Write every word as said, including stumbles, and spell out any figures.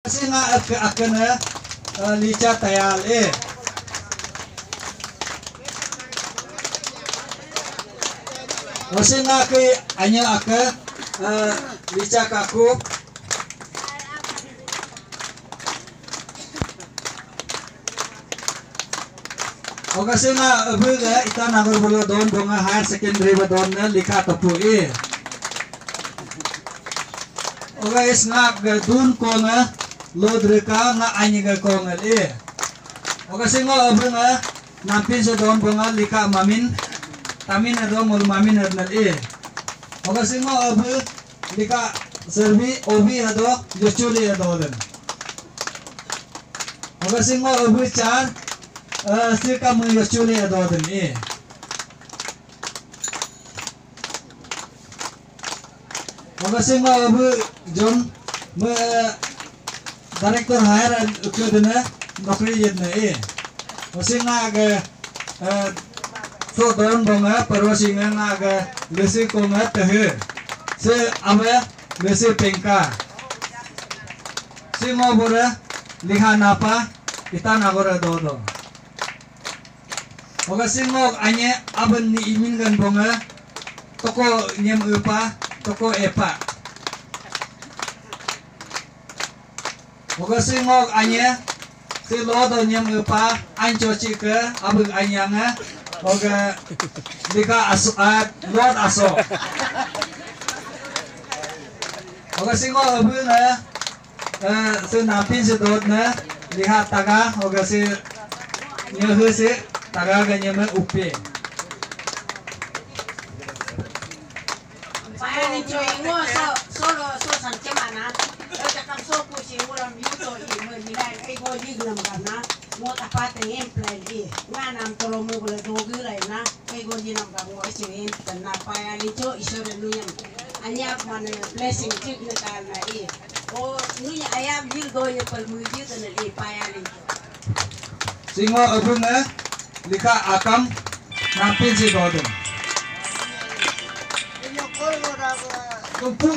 Singa ak akana, eh, licha tayal eh. Wasinga ke anya aka, eh, licha kaku. Oga singa abu ga Itanagar bolo don bonga higher secondary ba don na likha tapu eh. Oga is nga ga dun konga lodrika nga anyi ga konga eh. Oga singo abu nga nampin so don bonga likha mamin tamin ado mul mamin adnal eh. Oga singo abu likha serbi obi ado yochuli ado den. Oga singo abu char, eh, sika mu yochuli ado den eh. Oga singo abu John me director hire ke dene nokri yedne eh. Osinga ge, eh, so don bonga perwasinga nga ge lesi konga tehe. Se abe lesi pengka. Singo bore liha napa Itanagar dodo. Oga singok anye aben ni imin gan bonga toko nyem epa toko epa. Oga singok anye si lodo nyem epa ancho chike abeng anyanga oga dika aso at lod aso. Oga singok abena Eh, si napin si dot ne lihat taga, oga si nyehe si taga ga nyeme upe. Paya ni choi ngo so, solo so san chemana. Oi takam so ku si ulam yuto i mo ni lai ai go lig nam ga na. Ngo tapate em plan i. Nga nam toro mo gula dogu lai na. Ai go ni nam ga ngo si em tan na paya ni cho iso de nuyam. Anyap mana blessing chik na kal na i. O, nui ayam yil do ye pal mu yil kana le paya le. Singo abun na lika akam nampin si do den. Tumpu.